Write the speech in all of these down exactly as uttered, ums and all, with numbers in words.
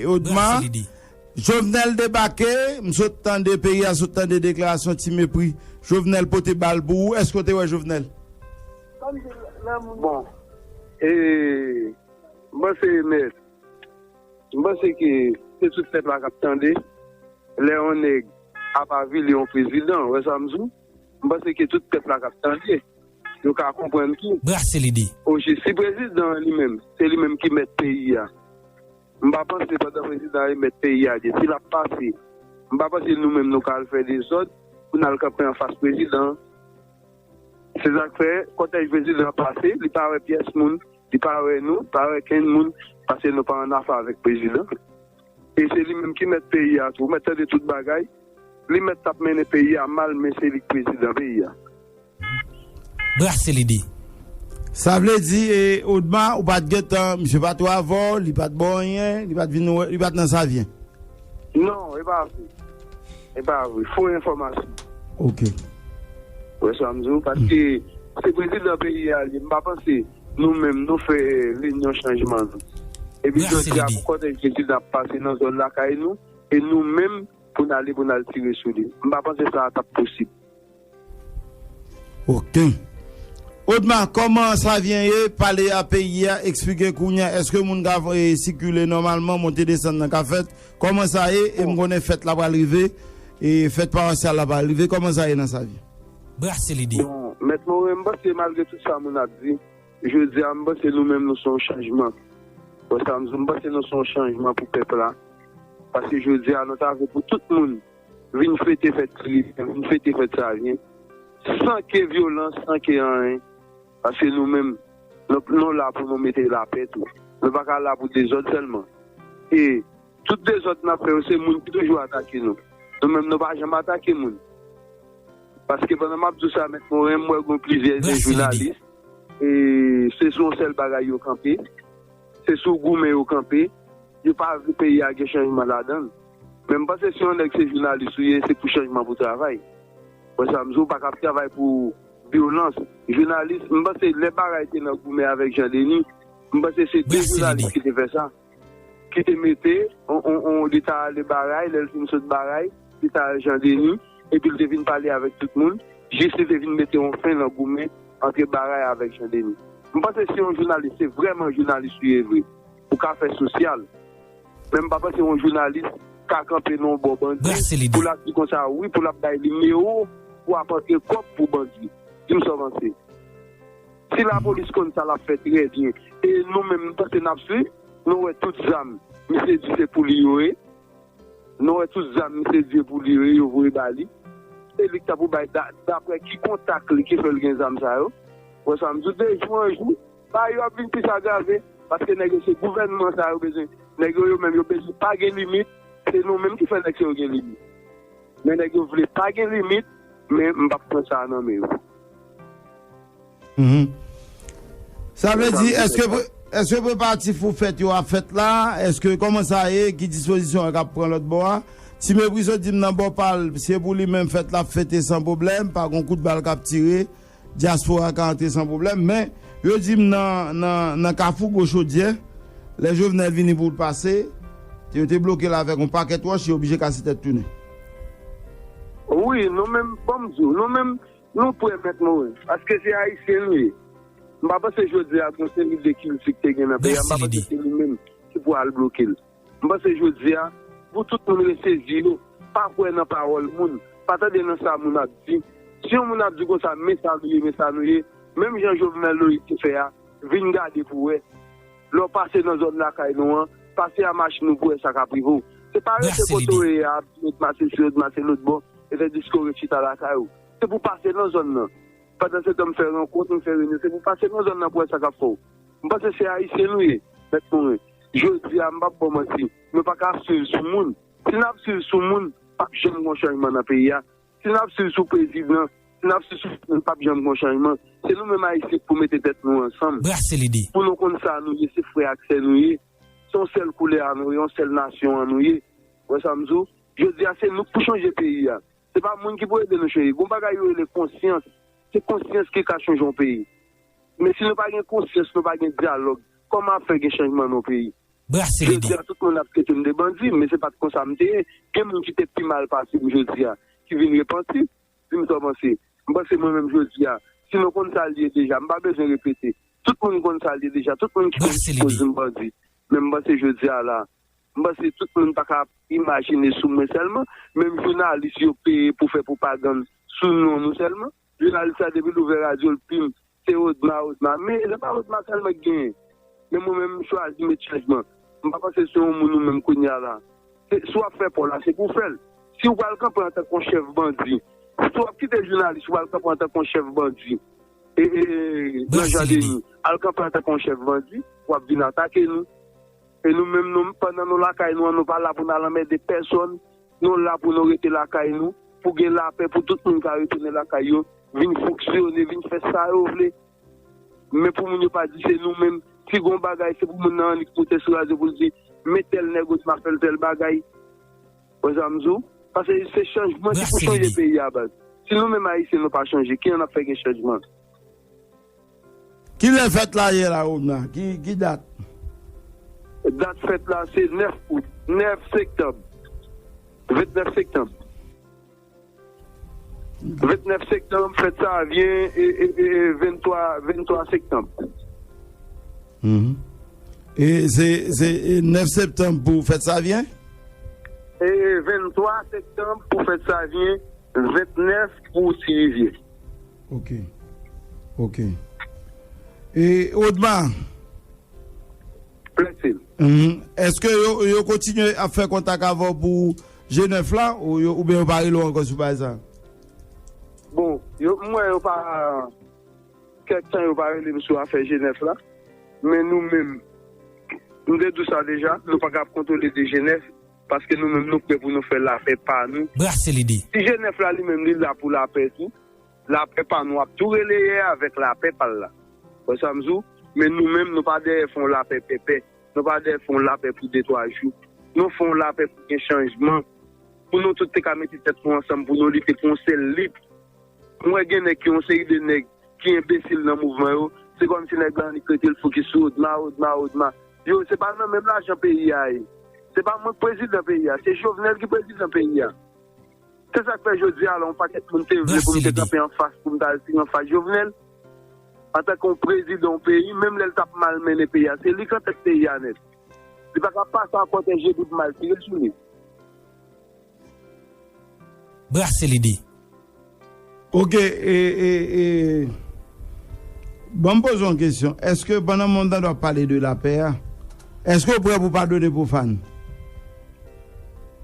Odma, Jovenel debake, m sot tande, peyi a sot tande deklarasyon Ti Mepri. Jovenel pote bal pou ou. Èske w te wè Jovenel? Bon, e, m panse, mèt, m panse ke se tout pèp la k ap tande. Lè yon nèg ap avili yon prezidan, wè sa m di w? M panse ke tout pèp la k ap tande, yo ka konprann tou. Brase lide. Osi, si prezidan an li menm, se li menm ki mèt peyi a, m pa panse pandan prezidan an e mèt peyi a, si l ap pase, m pa panse nou menm nou ka al fè dezòd pou n al kanpe anfas prezidan an. Se sa k fè, kòtèj prezidan an pase, li pa wè pyès moun, li pa wè nou, pa wè kenn moun, paske nou pa annafè avèk prezidan. E se li menm ki mèt peyi a tou. Ou mèt tande tout bagay. Li mèt t ap mennen peyi a mal, men se li k prezidan peyi a. Brase lide. Sa vle di, e, Odma, ou pa t gentan, misye pa t wè avè w, li pa t ba w anyen, li pa t vin wè, li pa t nan Savyen. Non, e pa vre. E pa vre. Fo enfòmasyon. Ok. Wè sa m di w, paske se prezidan peyi a li. M pa panse nou menm nou fè reyinyon chanjman nou. Epi jodi a pou kòtèj prezidan ap pase nan zòn lakay nou, e nou menm pou n ale pou n al tire sou li. M pa panse sa t ap posib. Ok. Odma, kòman Savyen ye? Pale a peyi a, eksplike kounye a. Èske moun ka, e, sikile nòmalman, monte desann nan ka fèt? Kòman sa ye? E m konnen fèt la pral rive, e fèt pawasyal la pral rive. Kòman sa ye nan Savyen? Brase lide. Bon, mèt Moren, m panse malgre tout sa moun ap di, jodi a, m panse nou menm nou se yon chanjman. Wè sa m di w, m panse nou se yon chanjman pou pèp la. Paske jodi a, nou ta vle pou tout moun vin fete fèt Ti Libyen, vin fete fèt Savyen, san ke vyolans, san ke anyen. Paske nou menm, nou, nou la pou nou mete lapè tou. Nou pa ka la pou dezòd sèlman. E tout dezòd n ap fè yo, se moun ki toujou atake nou. Nou menm, nou pa janm atake moun. Paske pandan m ap di w sa, mèt Moren, m wè gen plizyè jounalis, e se sou yon sèl bagay yo kanpe. Se sou goumen yo kanpe. Yo pa vle peyi a gen chanjman ladan l. Men m panse si yon nèg se jounalis ou ye, se pou chanjman pou travay. Wè sa m di w, ou pa ka ap travay pou vyolans. Jounalis, m panse lè bagay te nan goumen avèk Jan Deni, m panse se de jounalis ki te fè sa. Ki te mete, on, on, on, li ta ale Baray, lè l fin sot Baray, li ta al Jan Deni, epi l te vin pale avèk tout moun, jis li te vin mete yon fen nan goumen antre Baray avèk Jan Deni. M panse si yon jounalis, se vrèman jounalis ou ye vre, ou ka fè sosyal. Men m pa panse yon jounalis ka kanpe nan yon bò bandi pou l ap di konsa, wi, pou l ap bay nimewo pou ap antre kòb pou bandi. Di m sa w panse. Si lapolis konn sa l ap fè trè byen, e nou menm, m panse n ap swiv, nou wè tout zam, misye di se pou li yo ye. Nou wè tout zam misye di se pou li yo ye, yo voye ba li. Se li k ta pou bay, da-, daprè ki kontak li ki fè l gen zam sa yo. Wè sa m di w, de jou an jou, bagay yo ap vin plis agrave, paske nèg yo se gouvènman sa yo bezwen. Nèg yo, yo menm, yo bezwen pa gen limit, se nou menm ki fè nèg sa yo gen limit. Men nèg yo vle pa gen limit, men m p ap pran sa a nan men yo. Mhm. Sa vle di, èske pre-, èske preparatif pou fèt yo ap fèt la? Èske kòman sa ye? Ki dispozisyon k ap pran lòt bò a? Ti Mepri sot di m nan bò pa l, se pou li menm fèt la ap fete san pwoblèm, pa gon kout bal k ap tire, dyaspora ka antre san pwoblèm, men yo di m nan, nan, nan Kafou Gwo Chodyè, lè Jovenel vini pou l pase, yo te bloke l avèk yon pakèt wòch, yo oblije kase tèt tounen. Wi, nou menm, ban m di w, nou menm, nou prè, mèt Moren, paske se Ayisyen nou ye. M pa panse jodi a gon seri de kilti ki te gen nan peyi a, m pa panse se li menm ki pou al bloke l. M panse jodi a, pou tout moun resezi yo, pa kwè nan pawòl moun, pa tande nan sa moun ap di. Si yon moun ap di konsa, men sa nou ye, men sa nou ye, menm jan Jovenel Moïse te fè a, vin gade pou wè. Lè w pase nan zòn lakay nou an, pase a machin ou pou wè sa k ap rive w. Se pa rete kote w ye a, ap di lòt mache sou lòt mache lòt bò, e fè disko ret chita lakay ou. Se pou pase nan zòn nan. Pandan se tan m fè rankont, m fè reyinyon, se pou pase nan zòn nan pou wè sa k ap fè w. M panse se Ayisyen nou ye, mèt Moren. Jodi a, m p ap ba w manti, nou pa ka swiv sou moun. Si n ap swiv sou moun, p ap janm gon chanjman nan peyi a. Si n ap swiv sou prezidan, si n ap swiv sou moun, p ap janm gon chanjman. Se nou menm Ayisyen k pou mete tèt nou ansanm. Pou nou konn sa nou ye, se frè ak sè nou ye. Se yon sèl koulè a nou ye, yon sèl nasyon an nou ye. Wè sa m di w? Jodi a, se nou k pou chanje peyi a. Se pa moun ki pou ede nou chanje. Gon bagay yo rele konsyans. Se konsyans ki ka chanje yon peyi. Men si nou pa gen konsyans, nou pa gen dyalòg, kòman ap fè gen chanjman nan yon peyi? Brase lide. Jodi a, tout moun ap trete m de bandi, men se pa t konsa m te ye. Gen moun ki te pi mal pase m jodi a, ki vin repanti. Di m sa w panse. M panse mwen menm jodi a, si nou konn sa l ye deja, m pa bezwen repete. Tout moun konn sa l ye deja. Tout moun ki konn Brase lide. Poze m bandi. Men m panse jodi a la, m panse tout moun pa ka ap imajine sou mwen sèlman. Menm jounalis yo peye pou fè pwopagann sou non nou sèlman. Jounalis la depi l ouvè radyo l pim, se Odma, Odma. Men se pa Odma sèlman ki genyen. Men mwen menm m chwazi met chanjman. M pa panse se yon moun ou menm kounye a la. Se, si w ap fè pa w la, se pou w fè l. Si w pral kanpe antanke yon chèf bandi, si w ap kite jounalis, w pral kanpe antanke yon chèf bandi, e, e, e, nan Brase lide. Jandeni, al kanpe antanke yon chèf bandi, w ap vin atake nou. E nou menm, nou, pandan nou lakay nou an, nou pa la pou n al anmède pèsòn. Nou la pou nou rete lakay nou, pou gen lapè, pou tout moun ka retounen lakay yo, vin fonksyone, vin fè sa yo vle. Men pou moun yo pa di se nou menm, si gon bagay, se pou moun nan annik moute sou radyo pou l di, men tèl nèg Odma fè l tèl bagay. Wè sa m di w? Paske se chanjman ki pou Brase chanje lide. Peyi a, baz. Si nou menm Ayisyen nou pa chanje, kijan n ap fè gen chanjman? Kilè fèt la ye la, Odma? Ki, ki dat? Dat fèt la se nèf out, nèf septanm. Vennèf septanm. Vennèf septanm, fèt sa vyen, e, e, e, e, venntwa, venntwa septanm. Mhm. E se, se, e, nèf septanm pou fèt sa vyen? E, e, venntwa septanm pou fèt sa vyen, vennèf pou Ti Rivyè. Ok. Ok. E, Odma, Blèse. Mhm. Èske yo, yo kontinye ap fè kontak avè w pou G nèf la, ou yo, oubyen yo pa rele w ankò sou bagay sa? Bon, yo, m wè yo pa, kèk tan yo pa rele m sou afè G nèf la. Men nou menm, m te di w sa deja, nou pa ka ap kontwole de G nèf, paske nou menm nou prè pou nou fè lapè pa nou. Brase lide. Si G nèf la li menm li la pou lapè tou, lapè pa nou ap tou releye avèk lapè pa l la. Wè sa m di w? Men nou menm, nou pa dèyè fè yon lapè pèpè. Nou pa dèyè fè yon lapè pou de twa jou. Nou fè yon lapè pou gen chanjman. Pou nou tout te ka mete tèt nou ansanm, pou nou lite pou yon sèl lit. Mwen gen nèg ki yon seri de nèg ki enbesil nan mouvman yo. Se kòmsi nèg la annik rete l fokis sou Odma, Odma, Odma. Yo, se pa nan menm lajan peyi a ye. Se pa mwen k prezidan peyi a, se Jovenel ki prezidan peyi a. Se sa k fè jodi a la, yon pakèt moun te vle pou m te kanpe anfas, pou m ta al tire anfas Jovenel. Antanke yon prezidan yon peyi, menm lè l t ap malmennen peyi a, se li k antèt peyi a nèt. Li pa ka pase an kòtèje pou m al tire sou li. Brase lide. Ok, e, e, e, ban m poze yon kesyon. Èske pandan moun nan ap pale de lapè a, èske w prè pou padone Pwofàn?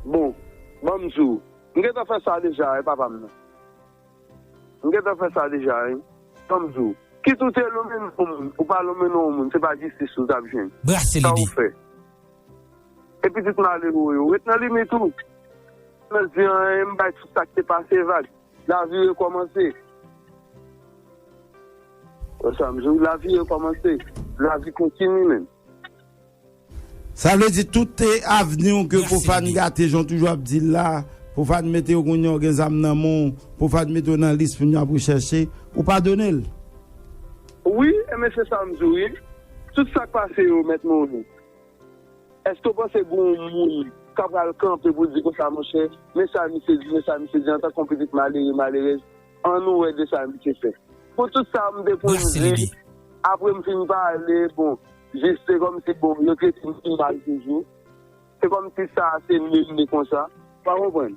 Bon, ban m di w, m gentan fè sa deja, e papa m nan. M gentan fè sa deja, wi. Ban m di w, kit ou te lonmen yon moun, ou pa lonmen yon moun, se pa jistis ou t ap jwenn. Brase lide. Sa ou fè? E pitit malere yo, ret nan limit ou. Nan di anyen, m bay tout sa k te pase vag. Lavi rekòmanse. Wè sa m di w, lavi rekòmanse. Lavi kontini, menm. Sa vle di tout te avni w ke Pwofàn gate, jan w toujou ap di l la, Pwofàn mete w kounye a w gen zam nan men w, Pwofàn mete w nan lis pou moun yo ap rechèche, ou padone l? Wi, e men se sa m di w, wi. Tout sa k pase yo, Mèt Morin. Èske w panse gen yon moun k ap pral kanpe pou di konsa, monchè, men sa misye di, men sa misye di, antanke yon pitit malere, malerèz, ann nou wè de sa misye fè. Pou tout sa m te konn di, apre m fin pale, bon, jis se kòmsi, bon, yo trete m pi mal toujou. Se kòmsi sa a se menm li konsa. Ou pa konprann?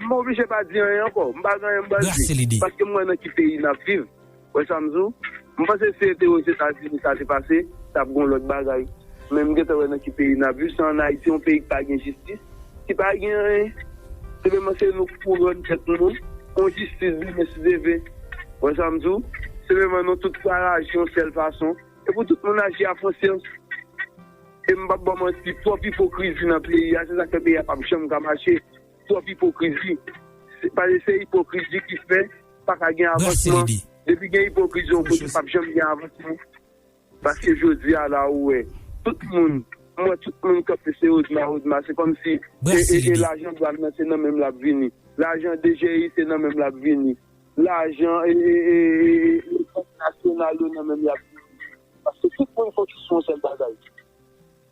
M oblije pa di anyen ankò. M pa gen anyen m pral di. Paske m wè nan ki peyi n ap viv. Wè sa m di w? M panse si se te Ozetazini sa te pase, t ap gen yon lòt bagay. Men m gentan wè nan ki peyi n ap viv. Se ann Ayiti, yon peyi ki pa gen jistis, ki pa gen anyen. Senpleman se nou k pou rann tèt nou yon jistis demen si Dye vle. Wè sa m di w? Senpleman nou tout pral aji yon sèl fason. E pou tout moun aji a konsyans. E m p ap ba w manti, twòp ipokrizi nan peyi a, se sa k fè peyi a p ap janm ka mache. Twòp ipokrizi. Se, paske se ipokrizi ki fè pa ka gen avansman. Depi gen ipokrizi yon kote, p ap janm gen avansman. Paske jodi a la, ou wè, tout moun, m wè tout moun kanpe se Odma, Odma. Se kòmsi, e, e, e lajan dwàn nan, se nan men m l ap vini. Lajan D G I, se nan men m l ap vini. Lajan, e, e, e, e, e, e, nasyonal yo nan men m y ap vini. Paske tout moun fokis sou yon sèl bagay.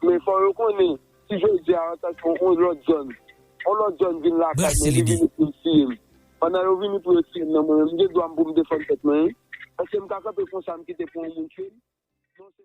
Men fò yo konnen, si jodi a, antanke yon lòt zòn, yon lòt zòn vin lakay mwen, li vini pou yo tiye m. Pandan yo vini pou yo tiye m nan, mwen menm, m gen dwa m pou m defann tèt mwen, wi. Èske m ka kanpe konsa, m kite pou yon moun tiye m? Non, se